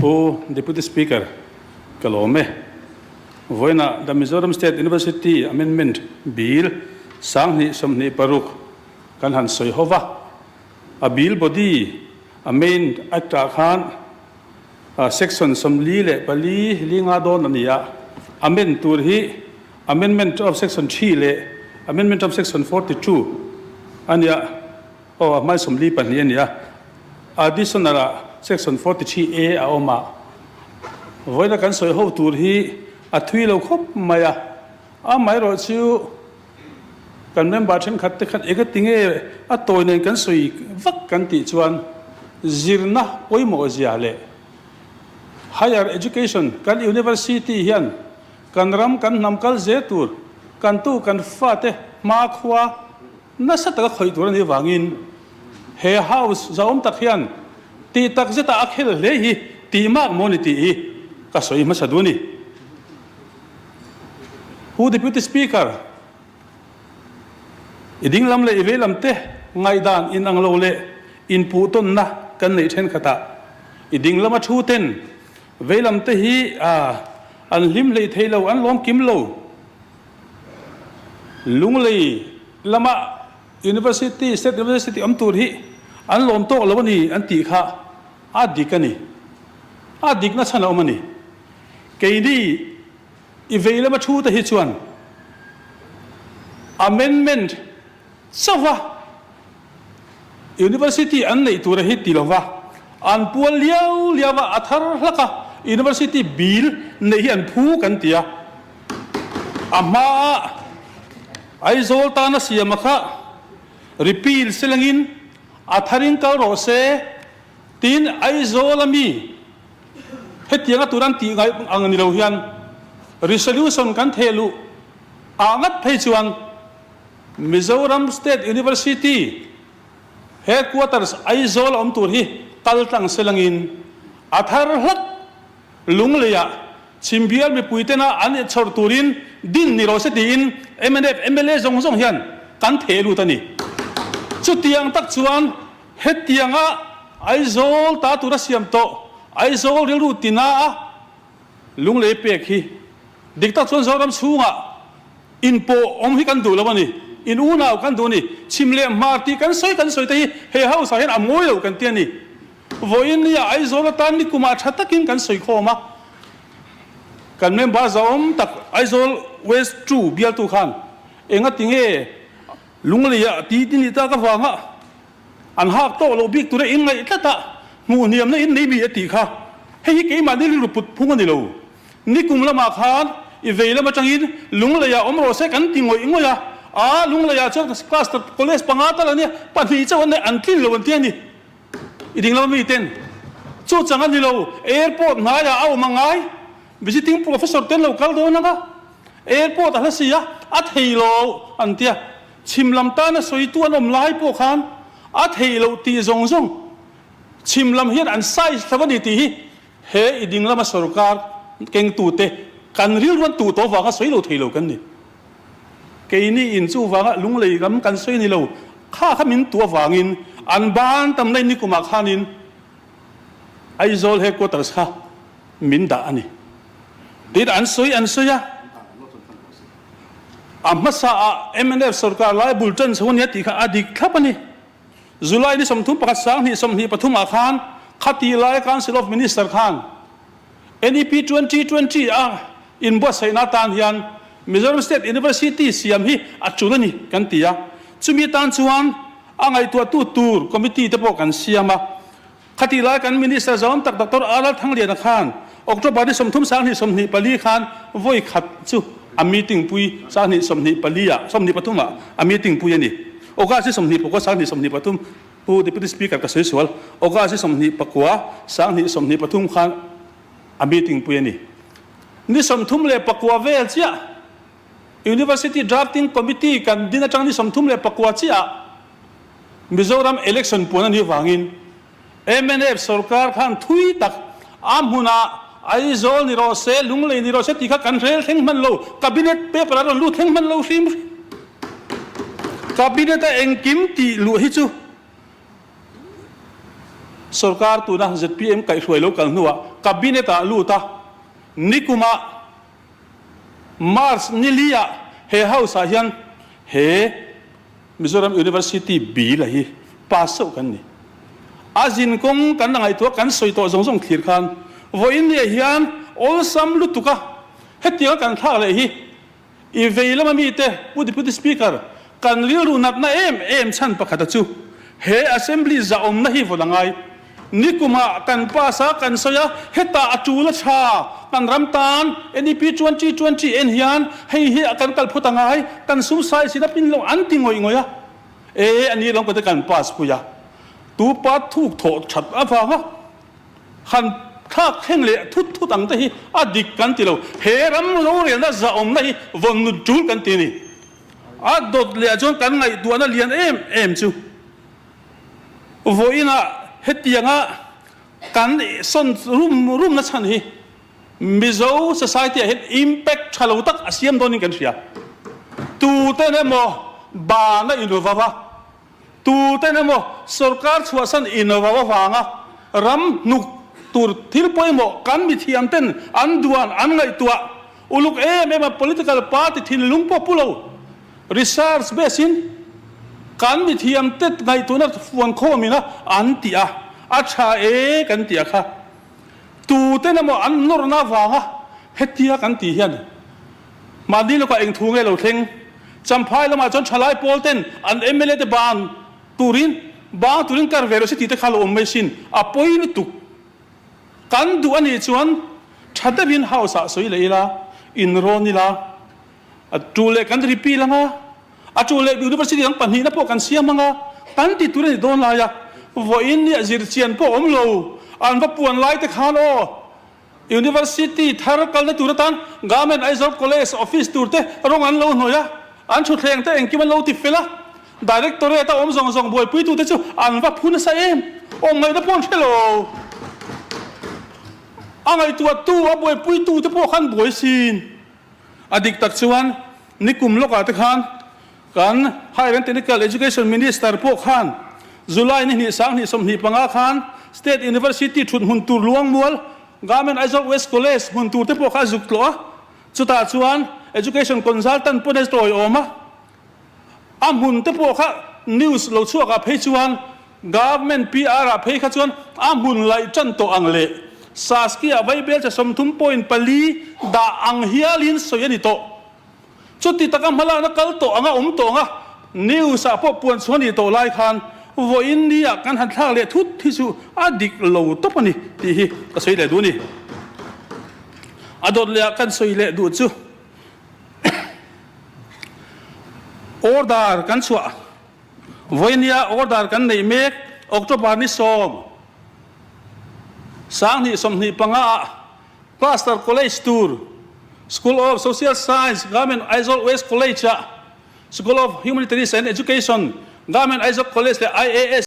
Pu Deputy Speaker, ka lawm e. Vawiinah The Mizoram State University Amendment Bill 2026 kan han sawi ho va. A bill body, a main act-ah khan section 44 li nga dawn a ni a. Amend tur hi Amendment of Section 3 leh Amendment of Section 42 a ni a. Aw, a hmai 42 a ni a. Additional ah Section 43 A a awm a. Vawiina kan sawi ho tur hi a thui lo khawp mai a. Amaherawh chu kan member thenkhat te khan engati nge a tawi nen kan sawi vak kan tih chuan zirna pawimawh zia leh Higher Education kan University hian kan ram kan hnam kal zel tur kan tu kan fate hmakhua Nasa taka khawih tur a nih vangin he house zahawm tak hian tih tak zetah a khel hle hi tih mak maw ni tih hi ka sawi hmasa duh a ni. Pu Deputy Speaker, i dinglam leh i veilam te ngaihdan inang lo leh inpuhtawnna kan neih thenkhatah i dinglama thu ten veilam te hi an hlim hlei thei lo, an lawm kim lo. Lunglei lama University, State University awm tur hi an lawm tawk lo a ni an tih kha a dik a ni. A dikna chhan a awm a ni. Keini i vei lama thu te hi chuan amendment chauha University an neih tura hi ti lova an pual liau liau a, a thar hlak a, University bill neih hi an phu kan ti a. A hmaa Aizawl tana siama kha repeal selangin a tharin kal rawh se tiin Aizawl ami hetianga tur an tih ngaih ang ni lo hian resolution kan theh luh ah ngat phei chuan Mizoram State University Headquarters Aizawl a awm tur hi kal tlang selangin a thar hlak Lungleiah Chhimbial mipuitena an inchhawr turin din ni rawh se tiin mnf mla zawng zawng hian kan theh lut a ni. Chutiang tak chuan hetianga Aizawl ta tura siam tawh Aizawl rilru tina a Lunglei pek hi dik tak chuan Zoram chhungah inpawh awm hi kan duh lo a ni. In unau kan duh a ni. Chhim leh hmar tih kan sawi kan sawi te hi he house ah hian a mawi lo kan ti a ni. Vawiin nia Aizawl atan ni kumah tha takin kan sawi khawm a, kan member zahawm tak Aizawl West ii bialtu khan engati nge Lungleiah ti ti nih tak avanga an hak tawh loh bik tura in ngaih tlat a, hmuh hniamna in nei mi a tih kha hei hi keimahni rilru put phung a ni lo. Nikum lamah khan i vei lam atangin Lungleiah awm rawh se kan ti ngawih ngawih a, aa Lungleiah chuan class college panga tal a nia, pahnih chauh an nei an tlin lo an ti a ni. I ding lo mi ten chu chang a ni lo, airport hnaiah a awm a ngai, visiting professor ten lo kal dawn ang a, airport a hla si a, a thei lo an tia, chhim lam tana sawitu an awm lai pawh khan a thei loh tih zawng zawng chhim lam hian an size hlo a ni tih hi he i ding lama sorkar kengtute kan rilru an tuh tawh vanga sawi lo thei lo kan ni. Keini in chuvanga lunglei ram kan sawi ni lo, kha kha min tuah vangin an ban tam lai nikumah khanin Aizawl headquarters kha min dah a ni. Tin, an sawi an sawi a, a hmasa ah mnf sorkar lai bul tan chho a nia tih kha a dik thlap a ni. July ni 31 2023 ah khan khati lai Council of Minister khan NEP 2020 a inbuatsaihna atan hian Mizoram State University siam hi a tul a ni kan ti a, chumi atan chuan a ngaihtuahtu tur committee te pawh kan siam a. Khatih lai kan Minister zawm tak Doctor R Thangliana khan October ni 30 2024 khan vawi khat chu a meeting pui 2024 ah 23 ah a meeting pui a ni. August ni 29 2023 Pu Deputy Speaker ka sawi sual, August 29, 2023 khan a meeting pui a ni. Ni 34 vel chiah University Drafting Committee kan din atang ni 34 chiah Mizoram election puan a nih vangin mnf sorkar khan thui tak a hmunah Aizawl ni rawh se, Lunglei ni rawh se tih kha kan rel thleng hman lo, Cabinet paper a rawn lut thleng hman lo hrim hrim. Cabinet a engkim tih luh hi chu. Sorkar tuna zpm kaihhruai lo kal hnuah Cabinet ah lut a, nikumah March ni li ah he House ah hian he Mizoram University Bill a hi pass chauh kan ni. A zin kawng kan la ngaihtuah kan sawi tawh zawng zawng thlir khan vawiin ni ah hian awlsam lutuk a hetianga kan thlak leh hi I vei lama mite, Pu Deputy Speaker, kan rilru natna em em chhan pakhata chu he Assembly zahawmna hi vawn a ngai. Nikumah kan pass a, kan sawi a, hetah a tul a tha, kan ram tan NEP 2020 en hian hei hi kan kal phawt a ngai, kan sum sai sin a pin lo an ti ngawih ngawih a. E, a ni lawm ka ti kan pass pui a, tu pa thuk thawh that avanga Han thlak thleng leh thut thut ang te hi a dik kan ti lo. He ram rorelna zahawmna hi vawn nut tul kan ti a ni. A dawt leh ah chuan kan ngaihtuahna lian em em chu vawiinah hetianga kan sawn rum rumna chhan hi Mizo society ah hian impact tha lo tak a siam dawnin kan hria. Tuten emaw ban a invav a. Tuten emaw sorkar chhuahsan inro avanga ram hnuk tur thil pawimawh kan mithiam ten an duan an ngaihtuah uluk em em a political party thinlung pawh pu lo research base in kan mithiam te ngaihtuahna fuan khawm ina an tih a a tha e kan tih a kha tuten emaw an nawrna avanga hetia kan tih hian Mahni lawkah eng thu nge lo thleng? Champhai lamah chuan thalai pawl ten an mla te ban turin bang turin kar ve lo se tih te kha lo awm mai sin. A pawi lutuk. Kan duh a nih chuan tha deuhin house ah sawi leh ila, in rawn ila, a tu leh kan repeal anga, a tu leh university dang pahnihna pawh kan siam anga, kan ti tur a ni dawn lai a. Vawiin nia zirchian pawh awm lo, an va puan lai te khan aw. University thar kalna tur atan Government Aizawl College office tur te rawng an lo hnawih a, an thutthleng te engkim an lo ti fel a, Directorate a awm zawng zawng buaipuitu te chu an va phu nasa em, awm ngaihna pawh an hre lo. A ngaihtuahtu, a buaipuitu te pawh khan buai sin. A dik tak chuan nikum lawkah te khan Kan Higher and Technical Education Minister pawh khan July ni hnih 2025 khan State University thut hmun tur Luangmual, Government Aizawl West College hmun tur te pawh kha a zuk tlawh a, chutah chuan Education Consultant pawn a tawiawm a, a hmun te pawh kha news lo chhuakah phei chuan Government PR ah phei kha chuan a hmun laih tan tawh ang leh Saskia Vaibelcha 30.4 dah ang hialin sawi a ni tawh. Chuti taka hmalakna kal tawh anga awm tawh anga news ah pawh puan chhuah a nih tawh lai khan vawiin ni ah kan han thlak leh thut hi chu a dik lo tawp a ni tih hi ka sawi leh duh a ni. A dawt leh ah kan sawi leh duh chu order kan chhuah vawiin ni ah order kan neih mek October ni 10 2025 ah Cluster College tur School of Social Science, Government Aizawl West College-ah School of Humanitaries and Education, Government Aizawl College leh IAS.